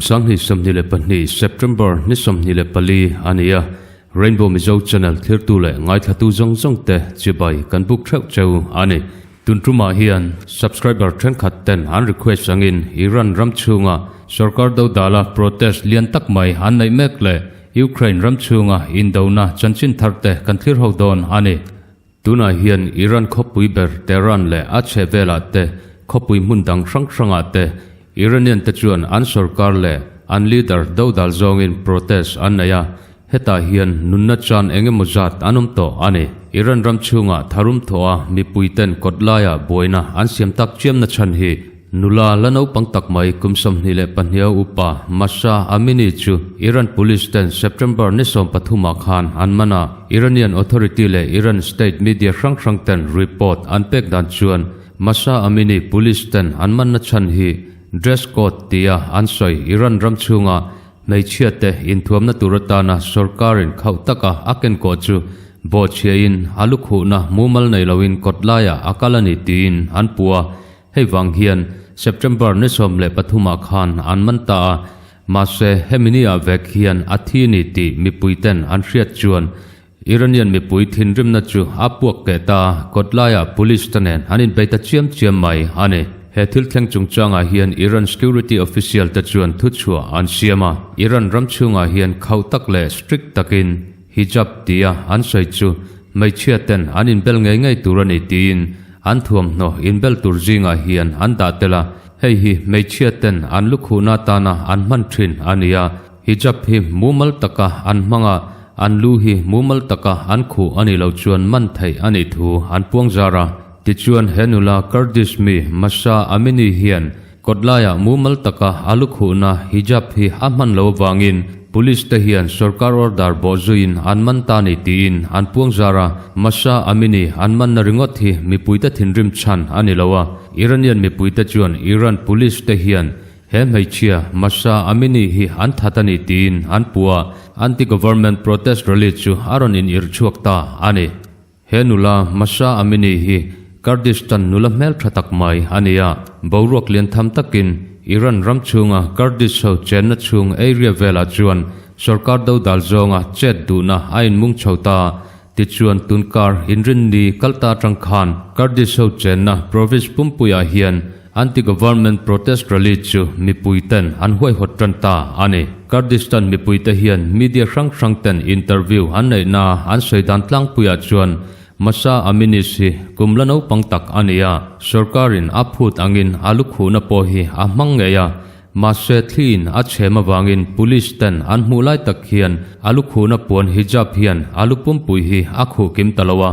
2022 September ni 24 a ni a, Rainbow Mizo Channel thirtu leh ngaithlatu zawng zawng te chibai kan buk theuh cheu a ni. Tun tumah hian subscriber thenkhat ten an request angin Iran ram chhunga sorkar dodala protest lian tak mai an neih mek leh Ukraine ram chhunga indona chanchin thar te kan thlir ho dawn a ni. Tunah hian Iran khawpui ber Tehran leh a chhe velah te, khawpui hmun dang hrang hrangah te Iranian te chuan an sorkar leh an leader dodal zawngin protest an nei a, hetah hian nunna chan eng emaw zat an awm tawh a ni. Iran ram chhungah tharum thawh a mipui ten kawt laiah buaina an siam tak chiamna chhan hi nula la naupang tak mai kum 22 a upa Mahsa Amini chu Iran police ten September ni 13 ah khan an man a, Iranian authority leh Iran state media hrang hrang ten report an pek dan chuan Mahsa Amini police ten an manna chhan hi dress code tia an sawi Iran ram chhunga hmeichhia te inthuamna tur atana sorkarin khauh taka a kenkawh chu bawhchhiahin a lukhuhna mumal nei loin kawt laiah a kal a ni tiin an puh a, hei vang hian September ni 13 ah khan an man ta a, mahse hemi ni ah vek hian a thi ni tih mipui ten an hriat chuan Iranian mipui thinrimna chu a puak keh ta a, kawt laiah police te nen an inbei ta chiam chiam mai a ni. He thil thleng chungchangah hian Iran security official te chuan thuchhuah an siam a, Iran ram chhungah hian khauh tak leh strict takin hijab tia an sawi chu hmeichhia ten an inbel ngei ngei tur a ni tiin an thuamhnaw inbel tur zingah hian an dah tel a, hei hi hmeichhia ten an lukhuhna atana an hman thin a ni a. Hijab hi mumal taka an hmang a, an lu hi mumal taka an khuh a nih loh chuan man theih a nih thu an puang zar a. Tichuan he nula Kurdish mi Mahsa Amini hian kawt laiah mumal taka a lu khuhna hijab hi a hman lo avangin police te hian sorkar order bawh zuiin an man ta ni tiin an puang zar a. Mahsa Amini an manna ringawt hi mipuite thinrim chhan a ni lo a, Iranian mipuite chuan Iran police te hian He hmeichhia Mahsa Amini hi an that a ni tiin an puh a, anti-government protest rally chu a rawn in irh chhuak ta a ni. He nula Mahsa Amini hi Kurdistan nula hmeltha tak mai a ni a, boruak lian tham takin Iran ram chhunga Kurdish ho chenna chhung area velah chuan sorkar dodal zawnga chet duhna a inmung chho ta. Tichuan tunkar inrinni kalta atang khan Kurdish ho chenna province pumpuiah hian Anti-government protest rally chu mipui ten an huaihawt tan ta a ni. Kurdistan mipui te hian media hrang hrang ten interview an neih na an sawi dan tlangpuiah chuan Mahsa Amini hi kum la naupang tak a ni a, sorkarin a phut angin a lukhuhna pawh hi a hmang ngei a, mahse thliin a chhem avangin police ten an hmuh lai tak hian a lukhuhna puan hijab hian a lu pumpui hi a khuh kim ta lo a,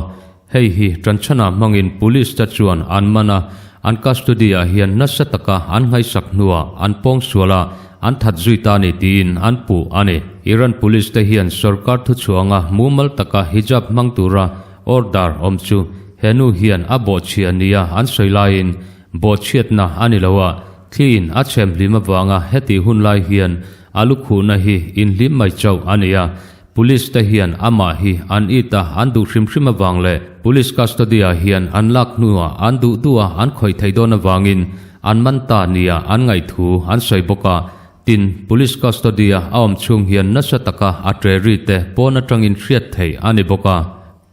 Hei hi Tanchana hmangin Police te chuan an man a, an custody ah hian nasa taka an nghaisak hnuah an pawng sual a, an that zui ta ni tiin an puh a ni. Iran Police te hian sorkar thuchhuanga mumal taka hijab hmang tura order awm chu he nu hian a bawhchhia nia an sawi laiin bawhchhiatna a ni lo a, thliin a chhem hlim avanga hetih hun lai hian a lukhuhna hi inhlim mai chauh a ni a, Police te hian amah hi an it a, an duh hrim hrim avang leh Police custody ah hian an lak hnuah an duh duh a an khawih theih dawn avangin an man ta nia an ngaih thu an sawi bawk a. Tin, Police custody a a awm chhung hian nasa taka a tre ri te pawn atangin hriat theih a ni bawk a.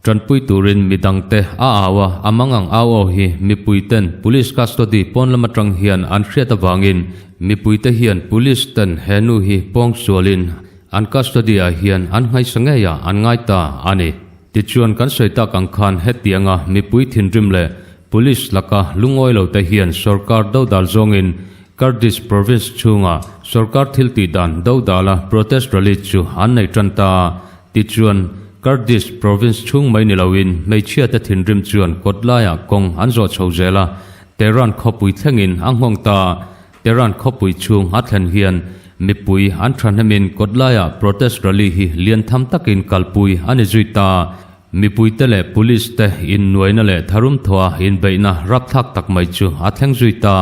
Tanpui turin midang te a au a, a mangang au aw hi mipui ten Police custody pawn lam atang hian an hriat avangin mipui te hian Police ten he nu hi pawng sualin An custody ah hian an nghaisa ngei ah an ngai ta a ni. Tichuan kan sawi tak ang khan hetianga mipui thinrim leh Police laka lungawi lo te hian sorkar dodal zawngin Kurdish province chhunga sorkar thil tih dan dodala protest rally chu an nei tan ta a. Tichuan Kurdish province chhung mai ni loin hmeichhia te thinrim chuan kawt laiah kawng an zawh chho zel a, Tehran khawpui thlengin a nghawng ta a. Tehran khawpui chhung a thlen hian mipui an thahnemin kawt laiah protest rally hi lian tham takin kalpui a ni zui ta. Mipuite leh police te innuaina leh tharum thawha inbeihna rapthlak tak mai chu a thleng zui ta.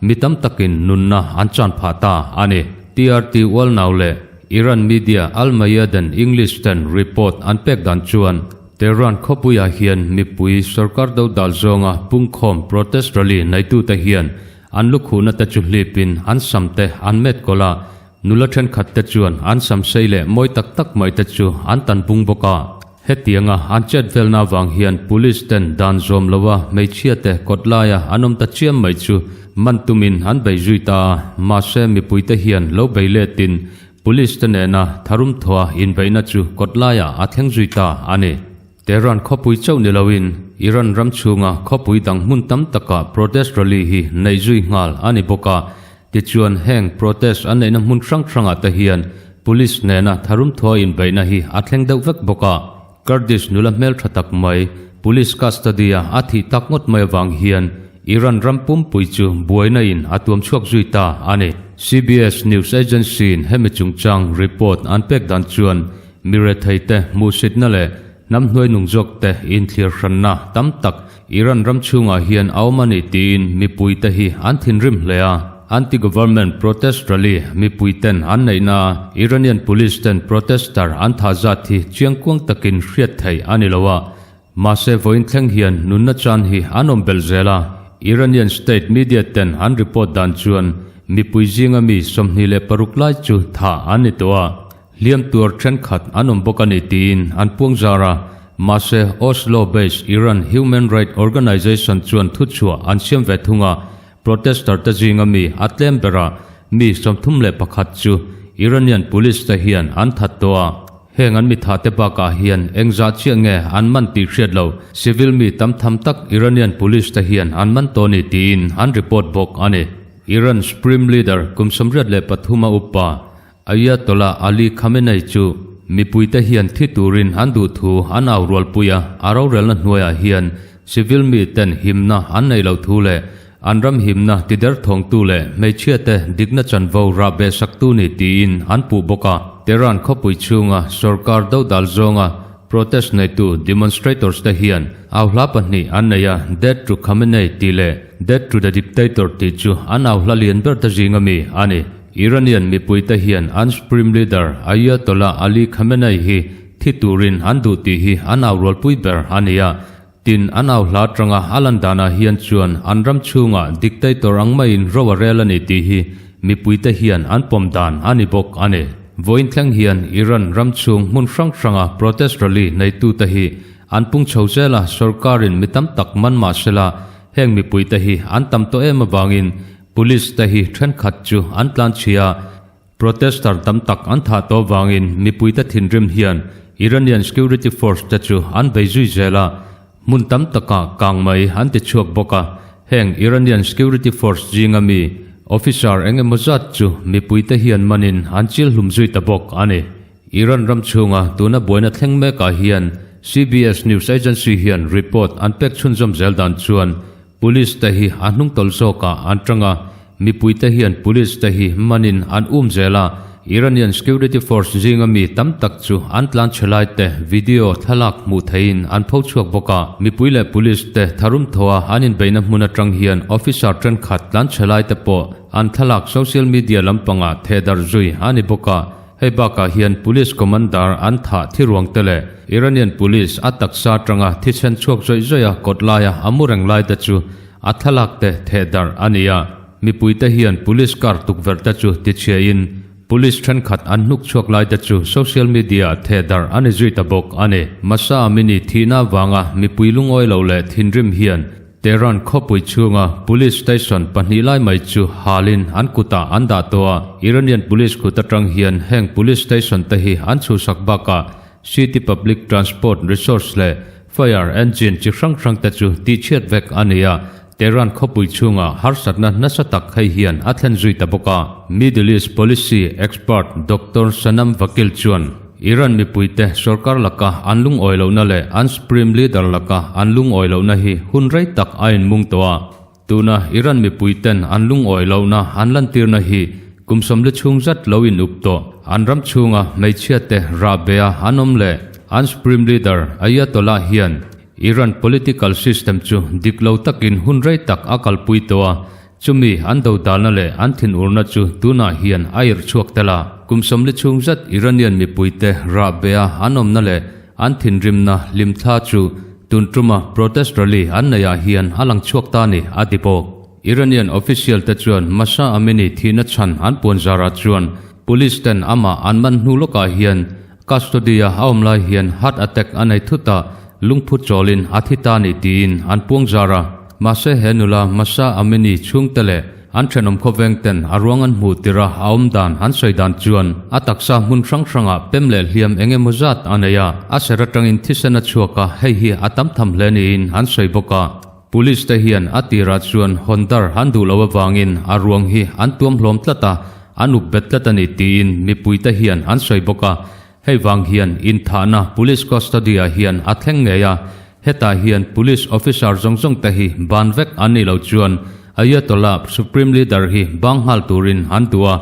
Mi tam takin nunna an chan phah ta a ni. TRT Ualnau leh Iran media Al Mayadeen English ten report an pek dan chuan Tehran khawpuiah hian mipui sorkar dodal zawnga pungkhawm protest rally neitute hian An lukhuhna te chu hlipin an sam te an met kawlh a, Nula thenkhat te chuan an sam sei leh mawi tak tak mai te chu an tan bung bawk a. Hetianga an chet velna avang hian police ten dan zawm loa hmeichhia te kawt laia an awm ta chiam mai chu man tumin an bei zui ta a, mahse mipui te hian lo bei letin police te nena tharum thawha inbeihna chu kawt laiah a thleng zui ta a ni. Tehran khawpui chauh ni loin Iran ram chhunga khawpui dang hmun tam takah protest rally hi neih zui nghal a ni bawk a. Tichuan heng protest an neihna hmun hrang hrangah te hian police nena tharum thua inbeihna hi a thleng deuh vek bawk a. Kurdish nula hmeltha tak mai police custody-a a thih tak ngawt mai avang hian Iran ram pumpui chu buaina in a tuam chhuak zui ta a ni. CBS News Agency-in hemi chungchang report an pek dan chuan Mi retheite hmuhsitna leh hnam hnuainung zawkte inthlir hranna tam tak Iran ram chhungah hian a awm a ni tiin mipuite hi an thinrim hle a. Anti-government protest rally mipuiten an neihna a Iranian police ten protester an thah zat hi chiangkuang takin hriat theih a ni lo a. Mahse vawiin thleng hian nunna chan hi an awm belh zel a. Iranian state media ten an report dan chuan mipui zinga mi 26 lai chu thah an ni tawh a. Hliam tuar thenkhat an awm bawk a ni tiin an puang zar a, mahse Oslo-based Iran Human Right Organization chuan thuchhuah an siam ve thung a, protester te zinga mi a tlem berah mi 31 chu Iranian police te hian an that tawh a, heng an mitha te bakah hian engzah chiah nge an man tih hriat lo civil mi tam tham tak Iranian police te hian an man tawh a ni tiin an report bawk a ni. Iran Supreme Leader kum 83 a upa Ayatollah Ali Khamenei chu mipuite hian thi turin an duh thu an au rualpui a, a rorelna hnuaiah hian civil miten himna an neih loh thu leh an ram himna tiderthawngtu leh hmeichhiate dikna chanvo rah behsaktu ni tiin an puh bawk a. Tehran khawpui chhunga sorkar dodal zawnga protest neitu demonstrators te hian au hla pahnih an nei a, Death to Khamenei tih leh Death to the Dictator tih chu an au hla lian ber te zinga mi a ni. Iranian mipuite hian an Supreme Leader Ayatollah Ali Khamenei hi thi turin an duh tih hi an au rualpui ber a ni a. Tin, an au hla atanga a lan danah hian chuan an ram chhungah dictator ang maiin ro a rel a ni tih hi mipuite hian an pawm dan a ni bawk a ni. Vawiin thleng hian Iran ram chhung hmun hrang hranga protest rally neitute hi an pung chho zel a, sorkarin mi tam tak man mah sela heng mipuite hi an tam tawh em avangin Police te hi thenkhat chu an tlan chhia, protester tam tak an thah tawh vangin mipuite thinrim hian Iranian security force te chu an bei zui zel a, hmun tam takah kang mai an ti chhuak bawk a, heng Iranian security force zinga mi officer eng emaw zat chu mipuite hian manin an chil hlum zui ta bawk a ni. Iran ram chhunga tuna buaina thleng mekah hian CBS News Agency hian report an pek chhunzawm zel dan chuan Police te hi a hnung tawlh zawkah an tang a, mipui te hian police te hi manin an um zel a, Iranian security force zinga mi tam tak chu an tlan chhe lai te video thlalak hmuh theihin an pho chhuak bawk a, mipui leh police te tharum thawha an inbeihna hmun atang hian officer thenkhat tlan chhe lai te pawh an thlalak social media lampangah thehdarh zui a ni bawk a. Hei bakah hian Police Commander an thah thi ruang te leh Iranian Police a taksa atanga thisen chhuak zawih zawih a kawt laia a mu reng lai te chu a thlalak te theh darh a ni a. Mipui te hian Police car tukverh te chu tichhiain Police thenkhat an hnuk chhuak lai te chu social media ah theh darh a ni zui ta bawk a ni. Mahsa Amini thihna avanga mipui lungawi lo leh thinrim hian Tehran khawpui chhunga police station pahnih lai mai chu halin an kutah an dah tawh a, Iranian police kut atang hian heng police station te hi an chhuhsak bakah city public transport resource leh fire engine chi hrang hrang te chu tihchhiat vek a ni a, Tehran khawpui chhunga harsatna nasa tak hei hian a thlen zui ta bawk a. Middle East policy expert Doctor Sanam Vakil chuan, Iran mipuite sorkar laka an lungawi lohna leh an Supreme Leader laka an lungawi lohna hi hun rei tak a inmung tawh a. Tuna Iran mipuiten an lungawi lohna an lantirna hi kum 40 chhung zat lo in up tawh. An ram chhunga hmeichhiate rahbea an awm leh an Supreme Leader Ayatollah hian Iran political system chu dik lo takin hun rei tak a kalpui tawh a, Chumi an dodalna leh an thinurna chu tunah hian a irh chhuak tel a. Kum 40 chhung zat Iranian mipuite rahbea an awmna leh an thinrimna hlimthla chu tun tuma protest rally an neihah hian a lang chhuak ta ni, a ti bawk. Iranian official te chuan Mahsa Amini thihna chhan an puan zarah chuan. Police ten amah an man hnu lawkah hian custody a a awm lai hian heart attack a nei thut a, lungphu chawlin a thi ta ni tiin an puang zar a. Mahse he nula Mahsa Amini chhungte leh an thenawm khawveng ten a ruang an hmuh tirh a a awm dan an sawi dan chuan a taksa hmun hrang hrangah pem leh hliam eng emaw zat a nei a, a ser atangin thisen a chhuak a, hei hi a tam tham hle niin an sawi bawk a. Police te hian a tirah chuan hawn dar an duh loh avangin a ruang hi an tuam hlawm tlat a, an up bet tlat a ni tiin mipui te hian an sawi bawk a. Hei vang hian inthahna Police custody ah hian a thleng ngei a, hetah hian Police officer zawng zawng te hi ban vek an nih loh chuan Ayatollah Supreme Leader hi bang nghal turin an duh a,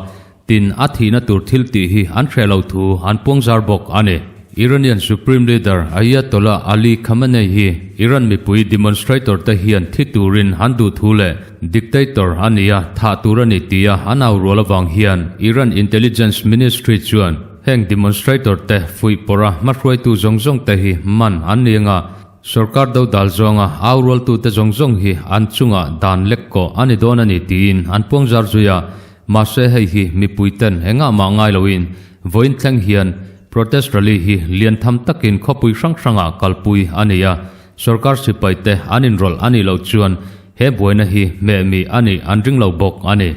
Tin, a thihna tur thil tih hi an hreh lo thu an puangzar bawk a ni. Iranian Supreme Leader Ayatollah Ali Khamenei hi Iran mipui demonstrator te hian thi turin an duh thu leh dictator a ni a, thah tur a ni tia an au rual avang hian Iran Intelligence Ministry chuan heng demonstrator te fuih pawrh a hmahruaitu zawng zawng te hi man an ni anga Sorkar dodal zawnga au rualtute zawng zawng hi an chungah dan lek kawh a ni dawn a ni tiin an puangzar zui a, mahse hei hi mipuiten engah mah ngai loin vawiin thleng hian protest rally hi lian tham takin khawpui hrang hrangah kalpui a ni a, sorkar sipaite an inrawlh a nih loh chuan he buaina hi hmehmih a nih an ring lo bawk a ni.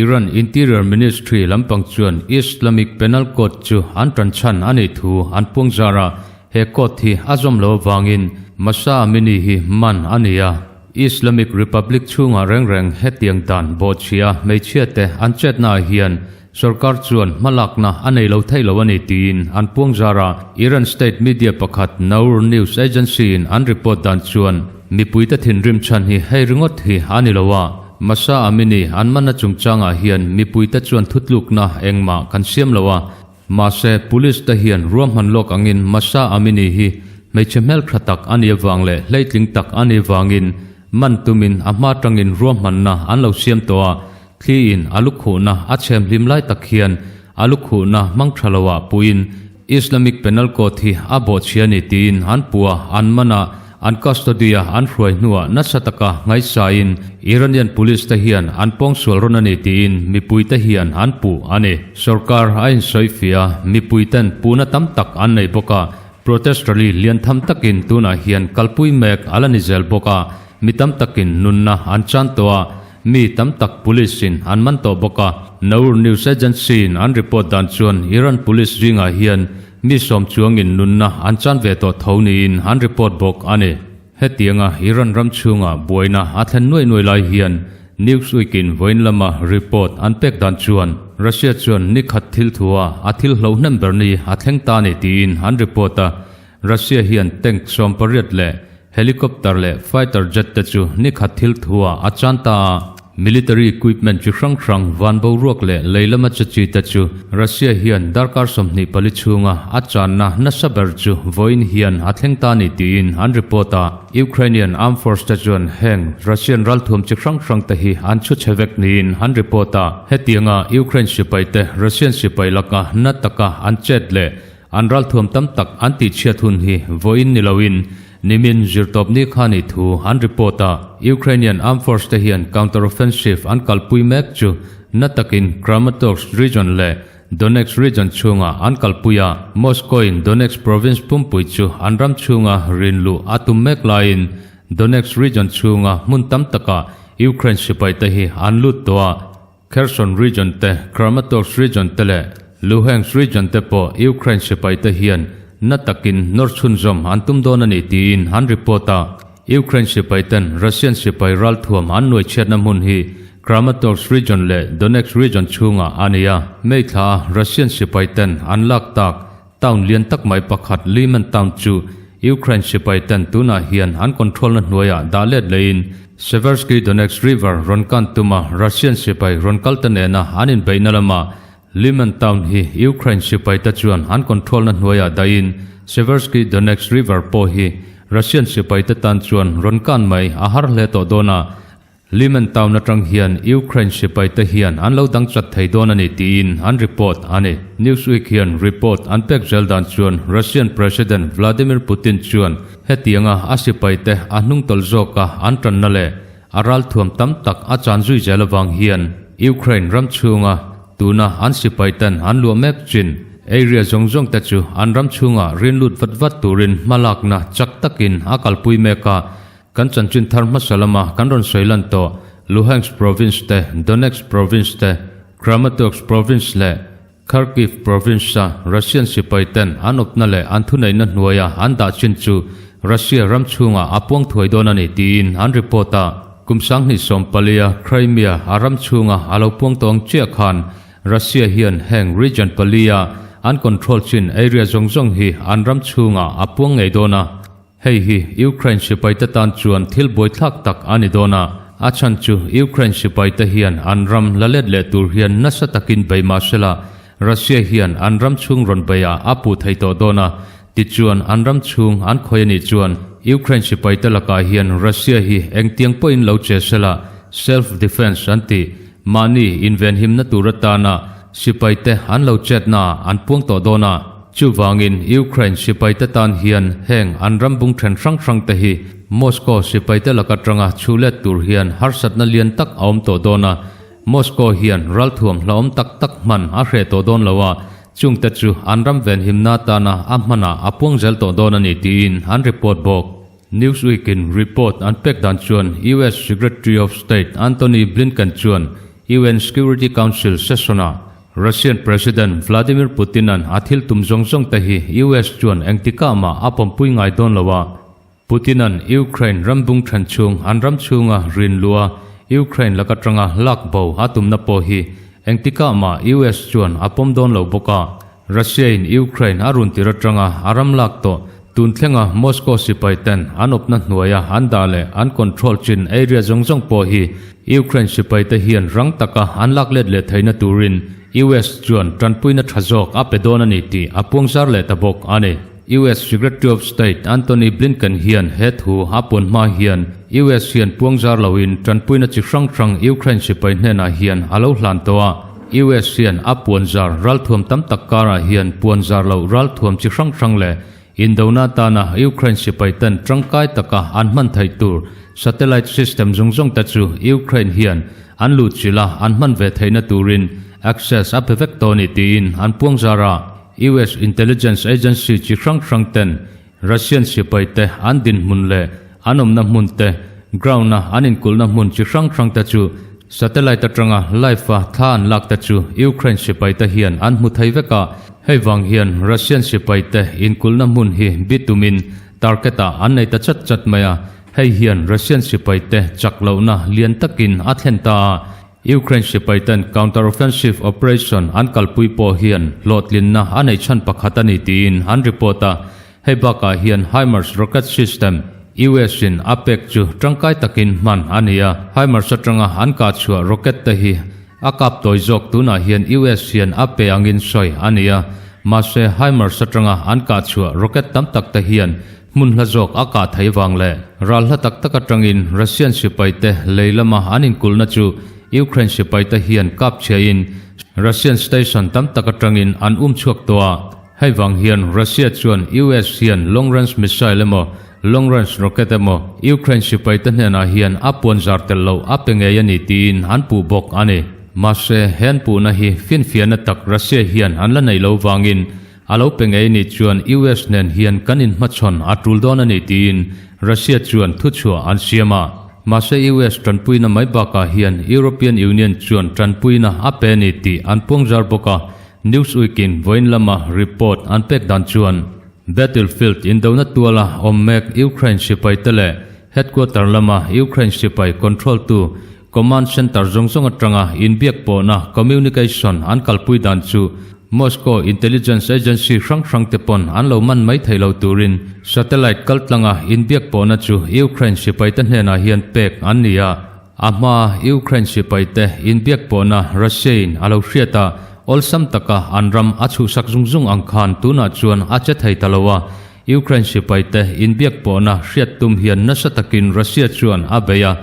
Iran Interior Ministry lampang chuan Islamic Penal Code chu an tan chhan a nih thu an puang zar a, he code hi a zawm lo avangin Mahsa Amini hi man a ni a. Islamic Republic chhungah reng reng hetiang dan bawhchhia hmeichhia te an chetnaah hian sorkar chuan hmalakna a nei lo thei lo a ni tiin an puang zar a. Iran state media pakhat Nour News Agency-in an report dan chuan mipuite thinrim chhan hi hei ringawt hi a ni lo a, Mahsa Amini an manna chungchangah hian mipuite chuan thutlukna engmah kan siam lo a, mahse police te hian ruahman lawk angin Mahsa Amini hi hmeichhe hmeltha tak a nih avang leh hleitling tak a nih vangin man tumin a hma tangin ruahmanna an lo siam tawh a, thliin a lukhuhna a chhem hlim lai tak hian a lukhuhna hmang tha loah puiin Islamic Penal Code hi a bawhchhia ni tiin an puh a, an man a, an custody-a an hruai hnuah nasa taka ngaihsaiin Iranian police te hian an pawngsual rawn a ni tiin mipuite hian an puh a ni. Sorkar a insawifiah a, mipuiten puhna tam tak an nei bawk a, protest rally lian tham takin tunah hian kalpui mek a la ni zel bawk a, mi tam takin nunna an chan tawh a, Mi tam tak police in an man tawh bawk a. Nour News Agency in an report dan chuan Iran police zingah hian mi sawm chuangin nunna an chan ve tawh tho niin an report bawk a ni. Hetianga Iran ram chhunga buaina a thlen nuai nuai lai hian Newsweek in vawiin lama report an pek dan chuan Russia chuan ni khat thil thua a thil hlo hnem ber ni a thleng ta ni tiin an report a. Russia hian tank 18 leh helicopter leh fighter jet te chu ni khat thil thuah a chan ta a. Military equipment chi hrang hrang van boruak leh lei lama che chi te chu Russia hian darkar 24 chhunga a channa nasa ber chu vawiin hian a thleng ta ni tiin an report a. Ukrainian armed force te chuan heng Russian ralthuam chi hrang hrang te hi an chhu chhe vek niin an report a. Hetianga Ukraine sipai te Russian sipai laka na taka an chet leh An ralthuam tam tak an tihchhiat hun hi vawiin ni loin nimin zirtawp ni kha nih thu an report a. Ukrainian Armed Force te hian counter-offensive an kalpui mek chu na takin Kramatorsk region leh Donetsk region chhungah an kalpui a. Moscow-in Donetsk province pumpui chu an ram chhunga rin luh a tum mek laiin Donetsk region chhunga hmun tam takah Ukraine sipai te hi an lut tawh a. Kherson region te, Kramatorsk region te leh Luhansk region te pawh Ukraine sipai te hian na takin nawr chhunzawm an tum dawn a ni tiin an report a. Ukraine sipai ten Russian sipai ralthuam an nuai chhiatna hmun hi Kramatorsk region leh Donetsk region chhungah a ni a. May thla a Russian sipai ten an lak tak Town lian tak mai pakhat Lyman Town chu Ukraine sipai ten tunah hian an control na hnuaiah dah let leiin Seversky Donetsk River rawn kan tuma Russian sipai rawn kal ta nena an inbeihna lamah Lyman Town hi Ukraine sipai te chuan an control na hnuaiah dahin Seversky Donetsk River pawh hi Russian sipai te tan chuan rawn kan mai a har hle tawh dawn a. Lyman Town atang hian Ukraine sipai te hian an lo dang chat thei dawn a ni tiin an report a ni. Newsweek hian report an pek zel dan chuan Russian President Vladimir Putin chuan hetianga a sipai te a hnungtawlh zawka an tanna leh a ralthuam tam tak a chan zui zel avang hian Ukraine ram chhunga. Tuna an sipai ten an luah mek chin area zawng zawng te chu an ram chhungah rin lut vat vat turin hmalakna chak takin a kalpui mek a. Kan chanchin thar hmasa lama kan rawn sawi lan tawh Luhansk province te, Donetsk province te, Kramatorsk province leh Kharkiv province-a Russian sipai ten an awpna leh an thuneihna hnuaia an dah chin chu Russia ram chhungah a puang thuai dawn a ni tiin an report a. Kum 2014-a Crimea a ram chhunga a lo puang tawng chiah khan Russia hian heng region palia an control chin area zawng zawng hi an ram chhungah a puang ngei dawn a. Hei hi Ukraine sipaite tan chuan thil buaithlak tak a ni dawn a, a chhan chu Ukraine sipaite hian an ram la let leh tur hian nasa takin bei mah sela Russia hian an ram chhung rawn beiah a puh thei tawh dawn a, tichuan an ram chhung an khawi a nih chuan Ukraine sipaite lakah hian Russia hi engtiang pawhin lo che sela self defence an tih mahni invenhimna tur atana sipaite an lo chetnaah an puang tawh dawn a. Chuvangin Ukraine sipaite tan hian heng an ram bung then hrang hrang te hi Moscow sipaite lak atanga chhu let tur hian harsatna lian tak a awm tawh dawn a, Moscow hian ralthuam hlauhawm tak tak hman a hreh tawh dawn lo a, chungte chu an ram venhimna atana a hmanah a puang zel tawh dawn a ni tiin an report bawk. Newsweek in report an pek dan chuan US Secretary of State Antony Blinken chuan UN Security Council session-ah Russian President Vladimir Putin-a'n a thil tum zawng zawng te hi US chuan engtikah mah a pawmpui ngai dawn lo a. Putin-a'n Ukraine ram bung then chhung an ram chhunga rin luh a, Ukraine lak atanga lak bo a tumna pawh hi engtikah mah US chuan a pawm dawn lo bawk a. Russia-in Ukraine a run tir atanga a ram lak tawh tun thlenga Moscow sipai ten an awpna hnuaia an dah leh an control chin area zawng zawng pawh hi Ukraine sipai te hian rang taka an lak let leh theihna turin US chuan tanpuina tha zawk a pe dawn a ni tih a puangzar leh ta bawk a ni. US Secretary of State Antony Blinken hian he thu a puan hma hian US hian puangzar loin tanpuina chi hrang hrang Ukraine sipai hnenah hian a lo hlan tawh a. US hian a puanzar ralthuam tam tak karah hian puanzar loh ralthuam chi hrang hrang leh indona atana Ukraine sipai ten tangkai taka an hman theih tur satellite system zawng zawng te chu Ukraine hian an luhchilh a an hman ve theihna turin access a pe vek tawh a ni tiin an puangzar a. US intelligence agency chi hrang hrang ten Russian sipai te an dinhmun leh an awmna hmun te, ground a an inkulhna hmun chi hrang hrang te chu satellite atanga live a thla an lak te chu Ukraine sipai te hian an hmu thei vek a. Hei vang hian Russian sipai te inkulhna hmun hi bitumin target ah an nei ta chat chat mai a, hei hian Russian sipai te chak lohna lian takin a thlen ta a. Ukraine sipai ten counter-offensive operation an kalpui pawh hian hlawhtlinna a neih chhan pakhat a ni tiin an report a. Hei bakah hian HIMARS rocket system US in a pek chu tangkai takin hman a ni a. HIMARS atanga an kah chhuah rocket te hi a kap tawi zawk tunah hian US hian a pe angin sawi a ni a. Mahse HIMARS atanga an kah chhuah rocket tam tak te hian Hmun hla zawk a kah thei vang leh ral hla tak tak atangin Russian sipaite lei lama an inkulhna chu Ukraine sipaite hian kap chhiahin Russian station tam tak atangin an um chhuak tawh a. Hei vang hian Russia chuan US hian long range missile emaw long range rocket emaw Ukraine sipaite hnenah hian a puan zar tel loh a pe ngei a ni tiin an puh bawk a ni. Mahse, he an puhna hi finfiahna tak Russia hian an la neih lo vangin A lo pe ngei nih chuan US nen hian kan inhmachhawn a tul dawn a ni tiin Russia chuan thuchhuah an siam a. Mahse US tanpuina mai bakah hian European Union chuan tanpuina a pe a ni tih an puangzar bawk a, Newsweek in vawiin lama report an pek dan chuan battlefield indona tuala awm mek Ukraine sipaite leh headquarter lama Ukraine sipai control tu Command Center zawng zawng atanga inbiak pawhna communication an kalpui dan chu Moscow intelligence agency hrang hrang te pawn an lo man mai thei lo turin satellite kaltlanga inbiak pawhna chu Ukraine sipaite hnenah hian pek an ni a. A hmaa Ukraine sipaite inbiak pawhna Russia-in a lo hriat a, awlsam taka an ram a chhuhsak zung zung ang khan tunah chuan a che thei ta lo a. Ukraine sipaite inbiak pawhna hriat tum hian nasa takin Russia chuan a bei a,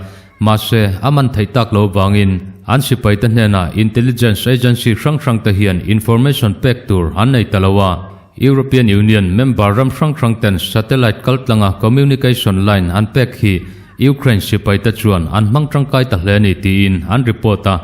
Mahse, a man theih tak lo vangin an sipaite hnenah intelligence agency hrang hrangte hian information pek tur an nei ta lo a. European Union member ram hrang hrangten satellite kaltlanga communication line an pek hi Ukraine sipaite chuan an hmang tangkai ta hle a ni tiin an report a.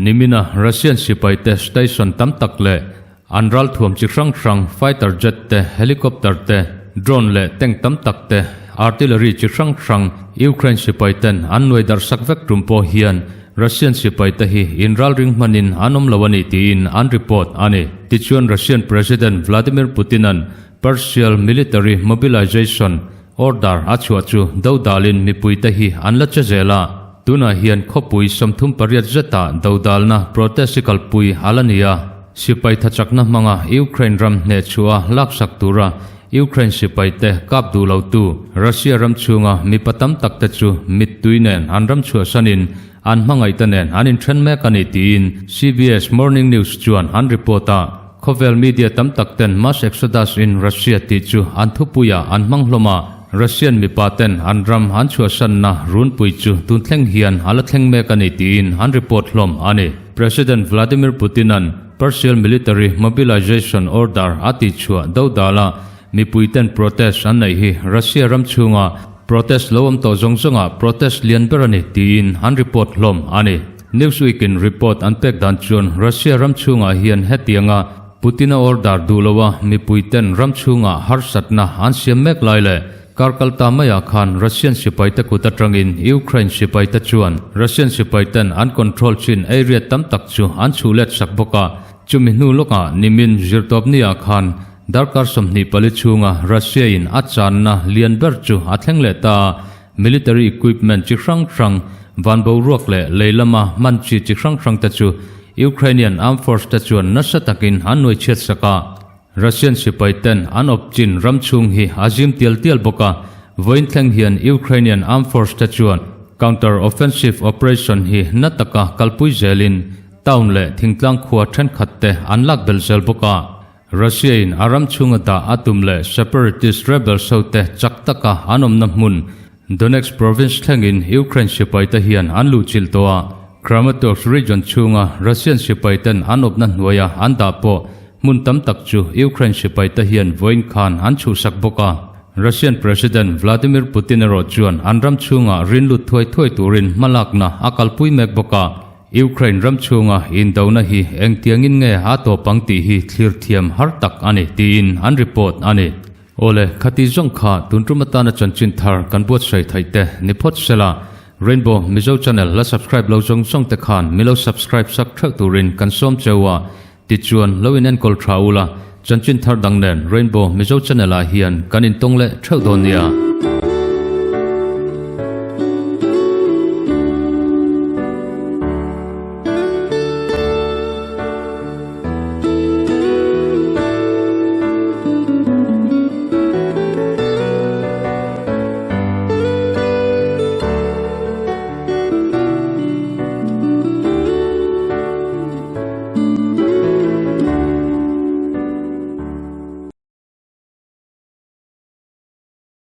Nimina Russian sipaite station tam tak leh an ralthuam chi hrang hrang, fighter jet te, helicopter te, drone leh tank tam tak te, artillery chi hrang hrang Ukraine sipaiten an nuai darh sak vek tum pawh hian Russian sipaite hi inralring hmanin an awm lo a ni tiin an report a ni. Tichuan Russian President Vladimir Putin-a'n partial military mobilization order a chhuah chu dodalin mipuite hi an la che zel a. Tunah hian khawpui 38 zetah dodalna protest hi kalpui a la ni a. Sipai thachakna hmanga Ukraine ram hneh chhuah a laksak tura Ukraine sipaite kap duh lotu Russia ram chhunga mipa tam takte chu mittui nen an ram chhuahsanin an hmangaihte nen an inthen mek a ni tiin CBS Morning News chuan an report a. Khawvel media tam tak ten mass exodus in Russia tih chu an thupuiah an hmang hlawm a, Russian mipa ten an ram an chhuahsanna runpui chu tun thleng hian a la thleng mek a ni tiin an report hlawm a ni. President Vladimir Putin-a'n partial military mobilization order a tihchhuah dodal a, mipui ten protest an neih hi Russia ram chhunga protest lo awm tawh zawng zawngah protest lian ber a ni tiin an report hlawm a ni. Newsweek-in report an pek dan chuan Russia ram chhungah hian hetianga Putin-a order duh loa mipuiten ram chhungah harsatna an siam mek lai leh kar kal ta maiah khan Russian sipaite kut atangin Ukraine sipaite chuan Russian sipaiten an control chin area tam tak chu an chhuh let sak bawk a, chumi hnu lawkah nimin zirtawpniah khan darkar 24 chhunga Russia-in a channa lian ber chu a thleng leh ta a. Military equipment chi hrang hrang, van boruak leh lei lama hman chi chi hrang hrang te chu Ukrainian Armed Force te chuan nasa takin an nuai chhiat sak a. Russian sipai ten an awp chin ram chhung hi a zim tial tial bawk a, vawiin thleng hian Ukrainian Armed Force te chuan counter offensive operation hi na taka kalpui zelin town leh thingtlang khua thenkhat te an lak belh zel bawk a. Russia-in a ram chhunga dah a tum leh separatist rebels hote chak taka an awmna hmun Donetsk province thlengin Ukraine sipaite hian an luhchilh tawh a. Kramatorsk region chhunga Russian sipaiten an awpna hnuaia an dah pawh hmun tam tak chu Ukraine sipaite hian vawiin khan an chhuhsak bawk a. Russian President Vladimir Putin erawh chuan an ram chhunga rinlut thuai thuai turin hmalakna a kalpui mek bawk a. Ukraine ram chhunga indona hi engtiangin nge a tawp ang tih hi thlir thiam har tak a ni tiin an report a ni. Awle, khati zawng kha tun tum atana chanchin thar kan buatsaih theih te ni phawt sela, Rainbow Mizo channel la subscribe lo zawng zawng te khan mi lo subscribe sak theuh turin kan sawm cheu a, tichuan lo in enkawl tha ula, chanchin thar dang nen Rainbow Mizo channel ah hian kan intawng leh theuh dawn nia.